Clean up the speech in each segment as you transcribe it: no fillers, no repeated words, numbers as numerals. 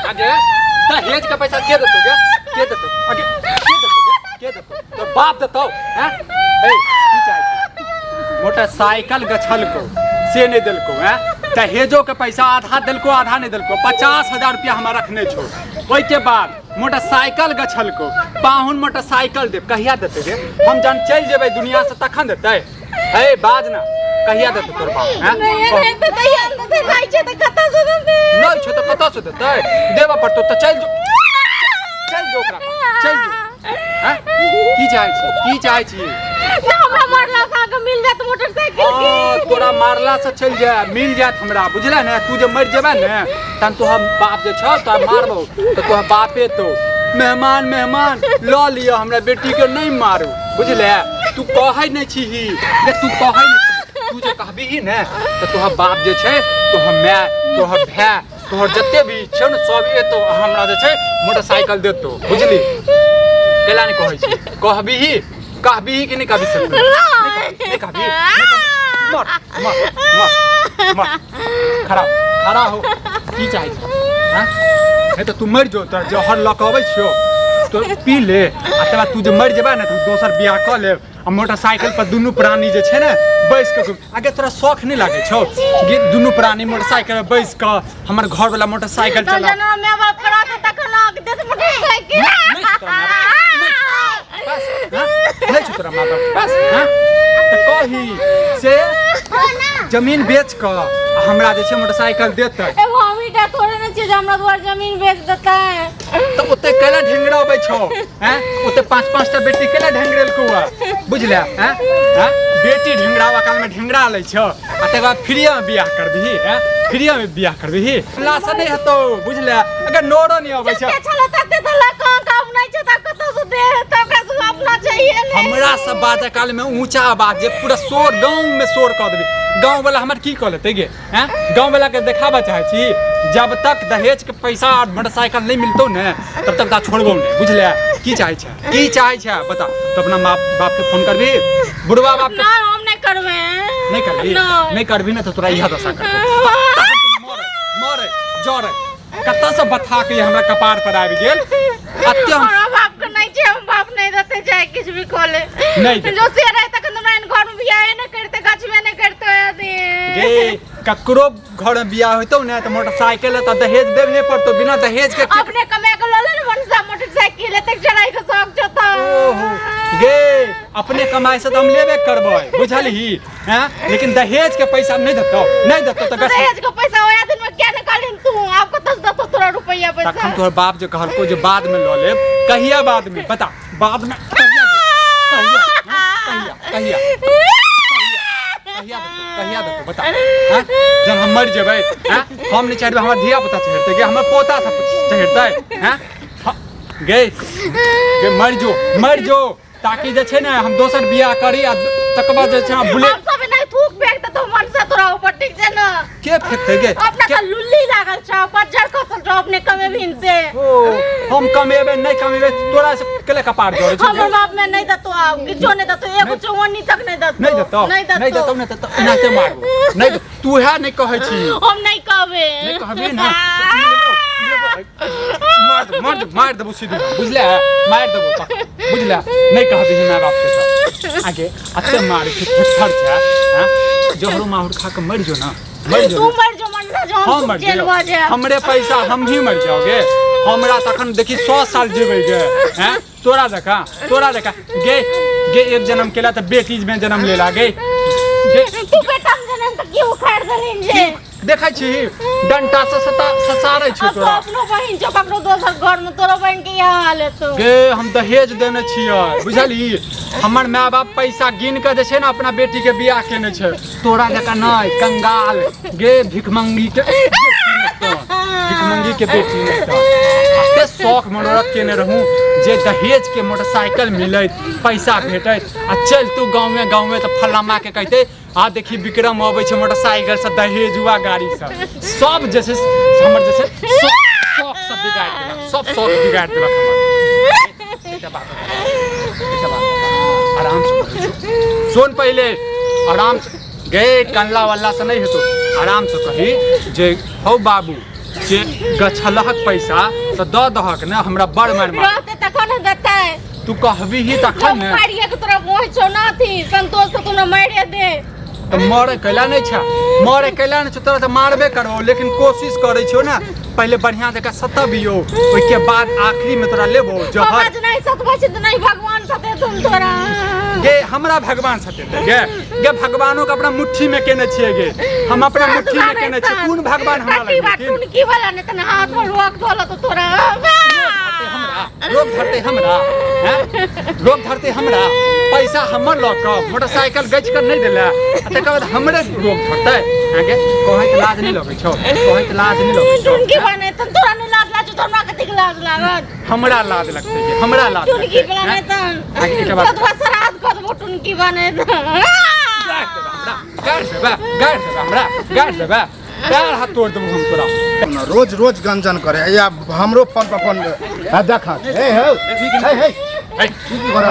आगे दहेज के पैसा के देतो गे? के देतो आगे? के देतो गे? के देतो? तोर बाप देतो हैं? ए, की चाहै छी? मोटरसाइकिल गछलको से नहि देलको हैं, दहेजो के पैसा आधा देलको, आधा नहि देलको। 50,000 रुपया हमरा रखने छौ। ओहिके बाद मोटरसाइकिल गछलको, पाहुन मोटरसाइकिल देब, कहिया देतै रे? हम जहन चलि जेबै दुनिया से तखन देतै? हे, बाज ना, कहिया देतै तोर बाप हैं? नहीं नहीं तो कहिया देतै? नहीं छै तऽ कतऽ से देतै? नहीं छै तऽ कतऽ से देतै? देबऽ पड़तौ तऽ चलि जो, चलि जो ओकरा पास, चलि जो हैं? की चाहै छी? की चाहै छी? ना, हमरा मारला से अहाँके मिल जायत मोटरसाइकिल। हँ, तोरा मारला से चलि जाय, मिल जायत हमरा, बुझले ने? तू जे मरि जेबे ने तहन तोहर बाप जे छौ, तोरा मारबौ तऽ तोहर बापे तो मेहमान, मेहमान लऽ लिअ, हमरा बेटीके नहि मारू, बुझले? तू कहै नहि छीही जे, तू कहै नहि छी। तू जे कहबिही ने तऽ तोहर बाप जे छै, तोहर माय, तोहर भाय, तोहर जते भी छौ ने, सब एतौ आ हमरा जे छै मोटरसाइकिल देतौ, बुझली? कैला नहि कहै छी? कहबिही, कहबिही कि नहि कहबी से? नहि कहबी? नहि कहबी? मर मर मर मर। खड़ा, खड़ा हो। की चाहै छी हैं? नहीं तऽ तू मरि जो, तोरा जहर लऽ कऽ अबै छियौ, तो पी ले आ तकर बाद तू जे मरि जेबा ने तऽ दोसर बियाह कऽ लेब आ मोटरसाइकिल पर दुनू प्राणी जे छै ने बैस कऽ घुम। आगे तोरा शौख नहि लागै छौ कि दुनू प्राणी मोटरसाइकिल पर बैस कऽ हमर घरवला मोटरसाइकिल तऽ चला जेना माय बाप कराते तखन अहाँके देत मोटरसाइकिल। नहि छौ तोरा माय बाप, नहि छौ पास, हाँ? नहि छौ तोरा माय बाप पास, हाँ? तऽ कही से जमीन बेच कऽ आ हमरा जे छै मोटरसाइकिल देतै। एगो हमही टा थोड़े ने छियै जे हमरा दुआर जमीन बेच देतै। तऽ ओते केना ढेंगराबै छौ हैं? ओते पाँच पाँच टा बेटी केना ढेंगरेलकौ हँ, बुझले हैं? हैं, बेटी ढेंगराबा काल में ढेंगरा लै छौ आ तकर बाद फ्रीए में बियाह करबिही हैं? फ्रीए में बियाह करबिही? ला से नहि हेतौ, बुझले? अगर नोरो नहि अबै छौ। जते छलै तते तऽ लऽ कऽ काम नहि छै तऽ कतऽ से दे? तऽ ओकरा से अपना चाहिए ने। हमरा सब बाजऽ काल में ऊंचा आवाज जे पूरा शोर, गाँव में शोर कऽ देबी। गाँव वाला हमर की कऽ लेतै गे हैं? गाँव वाला के देखाबऽ चाहै छी? जब तक दहेज के पैसा और मोटरसाइकिल नहीं मिलतौ ने तब तक ता छोड़बौ नहीं, बुझले? की चाहै छै? की चाहै छै बता तो। अपना माँ बाप के फोन करबी? बुढ़वा बाप के? नहीं, हम नहीं करबै। नहीं करबी? नहीं। नहीं करबी ने तऽ तोरा इएह दशा करबो। मरे मरे जरे, कतऽ से बथा के हमरा कपार पर आबि गेल अत्य हम। हमरा बाप के नहीं छै, हम बाप नहीं देते, चाहे किछु भी कऽ ले। नहीं देतै। जो से रहे तखन हमरा एहन घर में बियाहे नहीं करते, गछबे नहीं करते आदमी। गे, ककरो घर में बियाह होइतौ ने तऽ मोटरसाइकिल तऽ दहेज देबहे पड़तौ। बिना दहेज के अपने कमा के लऽ ले ने मनसा मोटरसाइकिल, एतेक चढ़ाई के शौक छौ तऽ। ओहो गे, अपने कमाई से तऽ हम लेबे करबै, बुझलही हैं? लेकिन दहेज के पैसा नहीं देतौ, नहीं देतौ तऽ दहेज के पैसा ओया दिन में क्या निकालिन तू? आब कतऽ से देतौ तोरा रुपैया पैसा? तखन तोहर बाप जे कहलको जे बाद में लऽ लेब, कहिया बाद में बता? बाद में कहिया देतौ? कहिया हैं? कहिया कहिया कहिया देतौ? कहिया देतौ बता हैं? जब हम मरि जेबै हैं, हम नहीं चढ़बै, हमर धिया पुता चढ़तै गे, हमर पोता सब चढ़तै हैं? गे गे, मरि जो, मरि जो, ताकि जे छै ने हम दोसर बियाह करी आ तकर बाद जे छै हम बुलेट हम सब नहि थूक फेंक देतौ मनसा तोरा ऊपर, ठीक छै ने? के फेंकतै गे? अपना के तऽ लुल्ली लागल छौ, बज्जर खसल छौ, अपने कमेबहिन से? ओ, हम कमेबै नहि कमेबै तोरा से केले कपार जड़ै छै? हमर बाप में नहीं देतो, आब किछो नहीं देतो, एगो चौवन्नी तक नहीं देतो। नहि देतौ? नहीं नहि देतो। देतौ ने तऽ एनाहिते मारबो। नहि तू है नहि कहै छी। हम नहीं कहबे। नहि कहबी ने? मार दे, मार दे, मार देबो सीधे, बुझले? मार देबो तक, बुझले? नहि कहबी माय बाप के तऽ आगे अते मारे छै, थेथर छै हैं? जहरो माहुर खा के मरि जो ना, मरि जो। तू मर जो मनसा जो, हम हम मर चैन जाओ भऽ जायब। हमरे पैसा हम ही मर जाओगे। हमरा तखन देखी 100 साल जीबै गे हैं? तोरा जकाँ, तोरा जकाँ गे। गे, एक जन्म केला तऽ बेटी में जन्म लेला गे गे। तू बेटा में जन्म तऽ की उखाड़ देलहिन जे? देखै छी डंटा से सता ससारै छै अब तो तोरा। अपनो बहिन छौ ककरो दोसर घर में, तोरो बहिन के इएह हाल हेतौ। गे, हम दहेज देने छियै, बुझलही? हमर माय बाप पैसा गिन के जे छै ने अपना बेटी के बियाह केने छै, तोरा जकाँ नहि कंगाल गे, भिखमंगी के भिखमंगी के बेटी नहि तऽ। एते शौख मनोरथ केने रहूँ जे दहेज के मोटरसाइकिल मिलैत, पैसा भेटैत आ चल तू गाँवे गाँवे तऽ फलामा के कहते, आ देखी विक्रम अबै छै मोटरसाइकिल से दहेजुआ गाड़ी से। सब जे छै हमर जे छै सब शौख सब बिगाड़ि देलक, सब शौख बिगाड़ि देलक हमर। एकटा बात बताउ, एकटा बात बताउ, आराम से कहै छौ, सुन पहिले आराम से। गे, कनला वल्ला से नहीं हेतौ, आराम से कही जे हौ बाबू जे गछलहक पैसा तऽ दऽ दहक ने हमरा बड़ मारि मार रहते तखन ने देतै तू कहबी ही तखन ने मारिए के तोरा मोह छौ ना अथी संतोष तो तोरा मारिए दे तऽ मरे कैला नहि छै मरे कैला नहि छै तोरा तऽ मारबे करबो लेकिन कोशिश करै छियौ ने पहिले बढ़िया जकाँ सतबियौ ओहिके बाद आखिरी में तोरा लेबो हमरा जहर जे नहीं सतबै छै तऽ नहीं भगवान सतेथुन तोरा गे हमरा भगवान सतेतै गे गे भगवानो के अपना मुट्ठी में केने छियै गे हम अपना मुट्ठी में केने छियै कोन भगवान हमरा कटी बा लगेथिन टुनकी वाला ने तने हाथ में रोक धोल तो तोरा धरतै हमरा रोक धरतै हमरा हैं रोक धरतै हमरा पैसा हमर लऽ कऽ मोटरसाइकिल गछि कऽ नहि देला आ तकर बाद हमरे रोक धरतै अहाँके कहैत लाज नहि लगै छौ कहैत लाज नहि लगै छौ टुनकी बने तन तोरा नहीं लाज लागत तो हमरा कतेक लाज लागत हमरा लाज लगतै गे हमरा लाज टुनकी लगतै बने हैं? तन आगे के बात। तो श्राद्ध कर देबो टुनकी बने तन गाड़ि देबै हमरा गाड़ि देबै गाड़ि देबै हमरा गाड़ि देबै पैर हाथ तोड़ देबो हम तोरा न, रोज रोज गंजन करे या हमरो फोन पर फोन आ देख हे हे हे हे ए, की की कर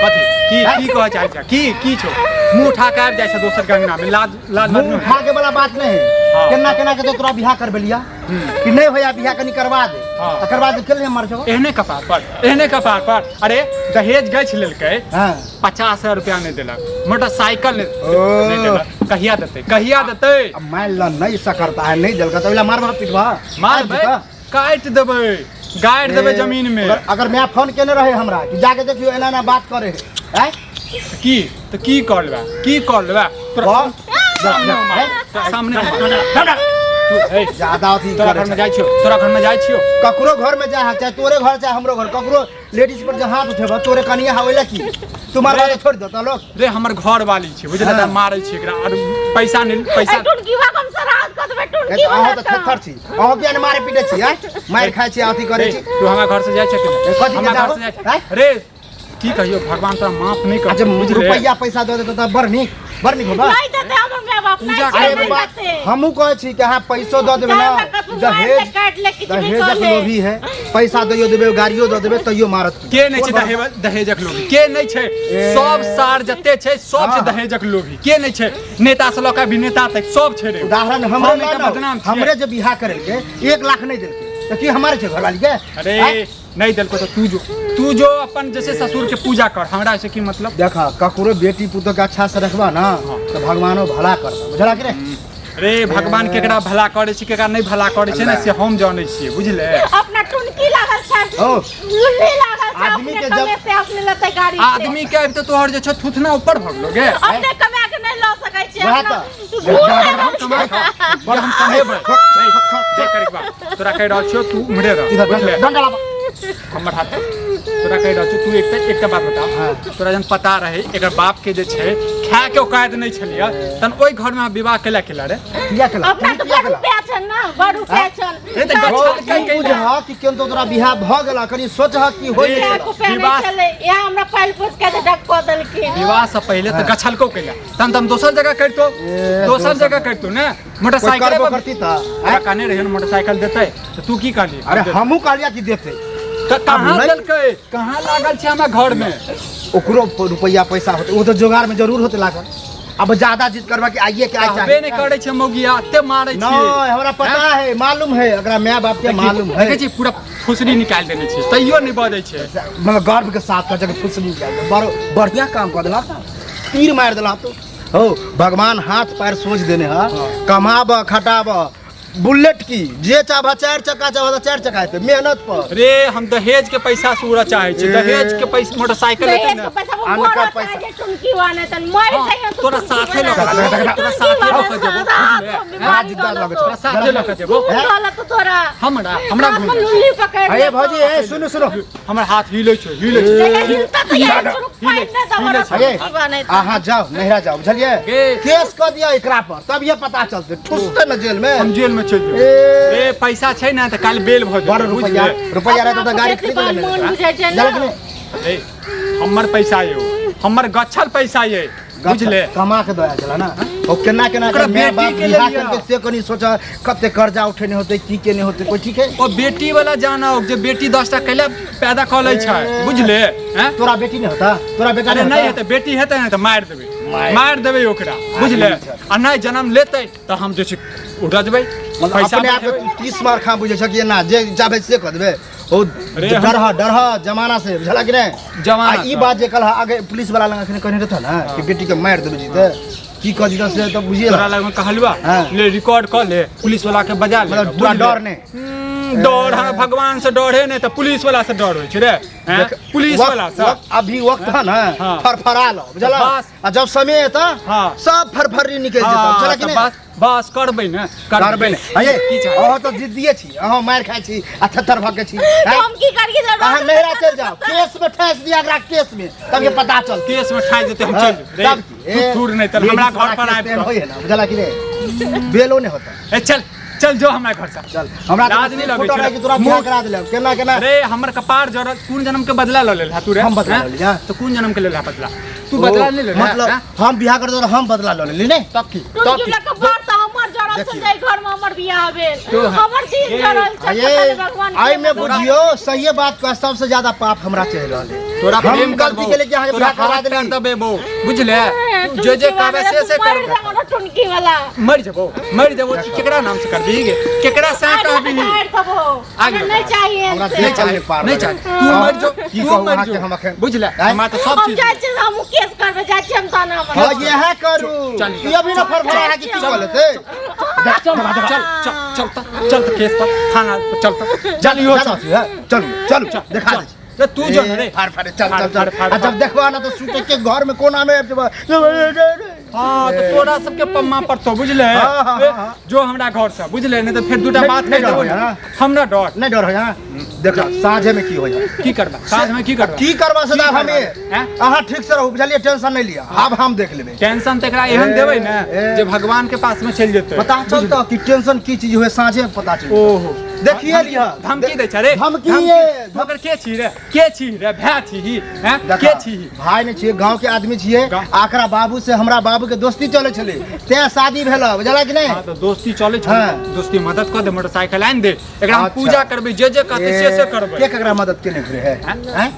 कथी की की कहै चाहै छै की की छौ मुँह उठा के आबि जाइ छै दोसर के अंगना में लाज लाज मुंह उठा के वाला बात नहीं है हाँ। केना केना के तो तोरा बियाह करबेलिया कि नहीं होया बियाह कनी करवा दे हाँ। आ करवा दे केले मर जाओ एहने कपार पर एहने कपार पर अरे दहेज गछि लेलकै हां 50,000 रुपया नहीं देलक मोटरसाइकिल नहीं ओ। नहीं देलक कहिया देतै कहिया देतै अब मान ल नहीं सकरता है नहीं देलका तो ओला मारबा पिटबा मारबै काटि देबै गाड़ि देबै जमीन में अगर, अगर मैं फोन केने रहे हमरा कि जाके देखियो एना एना बात करे है हैं की तऽ की कर लेबै की कर लेबै तोरा कौन? सामने मार, तोरा सामने मार। तू ए, ज्यादा अथी तोरा करे घर में छै। जाइ छियो तोरा घर में जाइ छियो ककरो घर में जा चाहे तोरे घर चाहे हमरो घर ककरो लेडीज पर जे हाथ उठेबा तोरे कनिया हवे की तुम्हार बात छोड़ दो लोग रे हमर घर वाली छै बुझल हाँ। तऽ मारै छै एकरा आर पैसा नहीं पैसा टुनकी बा हम श्राद्ध कर देबै टुनकी अहाँ तऽ थेथर छी अहाँ किया ने मारे पीटे छी आँय मारि खाइ छी अथी करै रे, छी तू हमरा घर से जाइ छै कि ए, नहि कथी के हमरा घर जाबो? से जाइ आँय? छै रे की कहियो भगवान तोरा माफ नहीं कर अच्छा रुपैआ पैसा दऽ देतौ तऽ बड़ नीक बड़ नीक होबा नहीं देते हमर माय बाप नहीं पूजा अरे नहीं बाबा देते हमहूँ कहै छी कि अहाँ पैसो दऽ देबै जाए ने कतहु मारि दहेज ले, काटि ले, किछु भी दहेजक कऽ ले। लोभी है पैसा दैयो देबै गाड़ियो दऽ देबै तैयो मारत के नहीं छै दहेज दहेजक लोभी के नहीं छै सब सार जते छै सब छै हाँ। दहेजक लोभी के नहीं छै नेता से लऽ के अभिनेता तक सब छै रे उदाहरण हमरे हम लऽ एकटा ने, बदनाम छियै। हमरे जे बियाह करेलकै 1 लाख नहि देलकै तऽ की हमारे छै घरवाली के अरे आँय? नहीं देलको तो तू जो तू जो अपन जैसे ससुर के पूजा कर हमरा से की मतलब देखा ककरो बेटी पुतोह के अच्छा से रखबा ना तऽ भगवानो भला करता बुझला कि रे रे भगवान केकरा भला करे छै केकरा नहीं भला करे छै ने से हम जानै छियै बुझले अपना टुनकी लागल छै ओ। लुल्ली लागल छै आदमी अपने के जब- कमेते अपने लेतै गाड़ी से। आदमी के आबि तऽ तोहर जे छौ थुथना ऊपर भऽ गेलो गे अपने कमा के नहीं लऽ सकै छै वएह अपना तऽ। घूर हम कमा खाओ बड़ हम कमेबै देख करे के बा तोरा कहि रहल छियौ तू उम्हरे रह इधर बुझले डंडा लाबा हमर हाथ तोरा कहि रहल छियौ तू एकटा एकटा बात बता तोरा जहन पता रहे एकर बाप के जे छै खाय के औकात नहि छलियै तहन ओहि घर में विवाह केला केला रे किया केला अपना तऽ किया बड़ केला रुपया छन ना बड़ रुपया छन रे तऽ गछल तू बुझह कि केन तो तोरा बियाह भऽ गेला कनी सोचह कि होइ रे, नहि रुपया छला। कुपया नहीं विवाह- छलै यहाँ हमरा पालि पोस के डक कऽ देलखिन विवाह से पहिले तऽ गछलको केला तहन तऽ हम दोसर जगह करितो ए, दोसर दोसर जगह करितो ने कोइ मोटरसाइकिल करबो पर करती तऽ तोरा कहने रहियो ने मोटरसाइकिल देतै तऽ तू की कहली अरे हमहूँ कहलिया कि देतै तऽ कहाँ नहि- देलकै कहाँ लागल छै हमरा घर में ओकरो रुपैआ पैसा होतै ओ तऽ जोगार में जरूर होतै लागल अब ज्यादा जिद करबा कि आइए के आइ कहबे चाही नहि करै छै मौगिया एते मारै नहीं छियै हमरा पता है मालूम है एकरा माय बाप के मालूम है देखै छी पूरा फुसरी निकालि देने छै तैयो नहि बजै छै मतलब गर्व के साथ कर जगह फुसली गया बड़ बढ़िया काम कर देला तीर मार देला तो हो भगवान हाथ पैर सोच देने है कमाब खटाब बुलेट की जे चाहबा चारि चक्का चाहबा तऽ चारि चक्का हेतै मेहनत पर रे हम दहेज के पैसा से उड़ऽ चाहै छी ए। दहेज के पैसा मोटरसाइकिल हेतै दहेज ने के पैसा वो अनकर मरत पैसा। है जे टुनकी वाने तन मर हाँ, जाइए तो तोरा साथे लऽ के जेबो, तोरा साथे लऽ के जेबो, बुझले? बड़ा जिद्दा लगै तोरा साथे लऽ के जेबो दौलत तोरा हमरा हमरा हाथ में घूम लुल्ली पकड़ अरे भौजी ए सुनू सुनू हमर हाथ हिलै छै हिलै छै जगह हिलता तो यार शुरू पाइन दे दो हिले छै। अरे टुनकी वाने अहाँ जाओ नैहरा जाओ बुझलियै गे। केस कऽ दिअ एकरा पर तब ये पता चलतै ठुसतै ने जेल में हम जेल में चलि जेबै ए रे पैसा छै ने तऽ काल्हि बेल भऽ बड़ जेतै रुपैआ बुझले रुपैआ रहतै तऽ गाड़ी अपना खरीद लेने मन बुझै छै ना। जानक नहि रे हमर पैसा यौ हमर गछल पैसा ये बुझले कमा के दया छला ना ओ केना केना ओकरा के माय बेटी बाप के बियाह लेलियै। करके से कनी सोच कते कर्जा उठेने होते की केने होते कोई ठीक है ओ बेटी वाला जाना जे बेटी 10टा कैला पैदा कऽ लै छै बुझले हैं तोरा बेटी नहीं होता तोरा बेटा अरे नहीं नहीं होता हेतै बेटी हेतै ने तऽ मारि देबै मारि। मारि देबै ओकरा बुझले छै। आ नहि जन्म लेतै तऽ हम जे छै उड़ा देबै मतलब पैसा अपने आप के बचेबै। तू 30 मार खा बुझे छ कि ना जे जाबे से कह देबे ओ अरे हम- डर डर जमाना से बुझला कि नहीं जमाना आ ई से। बात जे कल आगे पुलिस वाला लंग अखने कहने रहता ना कि बेटी के मार देबे जीते की कह दीता से तो बुझिए तोरा लग में कहलुआ हाँ। ले रिकॉर्ड कर ले पुलिस वाला के बजा ले मतलब तोरा बुझले? डर नहीं डर है भगवान से डर है नहीं तो पुलिस वाला से डर होइ छै रे हैं? देख, पुलिस वक्त- वाला से वक्त- अभी वक्त है ना हाँ। फरफरा लो बुझला बस। आ जब समय एता हाँ। सब फरफरी निकल जेता हाँ, बुझला कि तऽ नहीं बस बस करबै ने करबै ने अये की चाही अहाँ तऽ जिद्दिये छी अहाँ मारि खाइ छी आ थेथर भऽ के छी तऽ हैं? हम की करियै जब अहाँ नैहरा चलि जाओ केस में ठेस दिया एकरा केस में तब ये पता चल केस में ठाइ जेतै हम चलि जेबै। तब की? रे, थूर नहि तऽ हमरा घर पर आबि कऽ। होइए ना बुझला कि रे बेलो नहि होता ए चल चल जो हमरा घर से चल हमरा तऽ लाज नहि लगै फोटो छै रहै कि तोरा बियाह करा देलक केना केना अरे हमर कपार जरत कोन जन्म के बदला लऽ लेल तू रे हम बदला हैं? लऽ लिया। तो कोन जन्म के लेल बदला तू बदला नहीं लेल मतलब हम बियाह कर दो हम बदला लऽ लेली नहीं तब की तब टुनकी की वाला कपार तऽ हमर जरल छै देखियौ। जाहि घरमे हमर बियाह भेल तो है। हमर दिन ए, जरल छै अये पता नहि भगवान आई में के बुझियो सही बात कह सबसे ज्यादा पाप हमरा चढ़ रहल है तोरा हम प्रेम गलती करबो केले कि अहाँके तोरा बियाह करा हाथ पैर देली दबेबो बुझले तू जे जे कहबे से से करबो टुनकी वाला मर जबो मर जबो तू केकरा नाम से करबी गे केकरा से कहबी आगे देबो आगे हमरा नहीं चाहिए हमरा से। देह नहीं चलने चाहे पार नहीं लगे। चाहे तू मर जो की तू कहू मर अहाँके जो हम अखन? बुझले आँय? हमरा तो सब हम चीज जाइ छियै हम केस करबै जाइ छियै हम थाना मे हाँ यह करू चल। ई अभी ना फरफरा है कि की कह लेते चल चल चल चल त चल त केस पर थाना चल त चल इहो चल चल चल चल देखा दे रे तू जो न रे फाड़ फाड़ चल चल फाड़, चल फाड़, आ जब देखबा ना तो सूते के घर में कोना में आबि जेबा। हाँ तो तोरा सबके पम्मा पड़तो बुझले हाँ, हाँ, ए, हाँ। जो हमरा घर से बुझले नहीं तो फिर दूटा नहीं- बात नहीं कहि देबो डर ने। होइए, हमरा डर नहीं डर होइए देखा साँझे में की होइए की करबा साँझ में की करबा की करबा से की हम करबा? हैं? अहाँ ठीक से रहू बुझलिए टेंशन नहीं लिया आब हम देख लेबै टेंशन तऽ एकरा एहन देबै ने ए। जे भगवान के पास में चलि जेतै पता चलता कि टेंशन की चीज हुए साँझे में पता चल ओहो देखिए लिह धमकी दै छै रे धमकी ये तू ओकर के छी रे के छी रे भाय छी हैं के छी भाई नहीं छियै गांव के आदमी छियै गाँव- आकरा बाबू से हमरा बाबू के दोस्ती चले छलै तें शादी भेल बुझला कि नहीं हाँ तो दोस्ती चले छै हाँ। दोस्ती मदद कर दे मोटरसाइकिल आनि दे एकरा हम अच्छा। पूजा करबै जे जे कहतै से से करबै के ककरा मदद केने घुरे है हैं? हैं?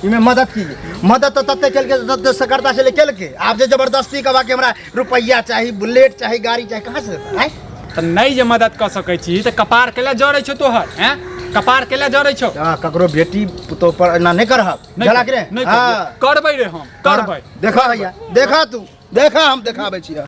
इमे मदद की मदद तो तते केलके तते सकरता छलै केलके आब जे जबरदस्ती कहबा कि हमरा रुपैया चाही बुलेट चाही गाड़ी चाही कहाँ से देता हैं तऽ नहि जे मदद कऽ सकै छी तऽ कपार केला जरै छौ तोहर हैं कपार केला जरै छौ हाँ, ककरो बेटी पुतोह पर एना नहीं करहब नहि झला कि नहि हाँ करबै रे हम करबै देखा भैया देखा तू देखा हम देखाबै छियै।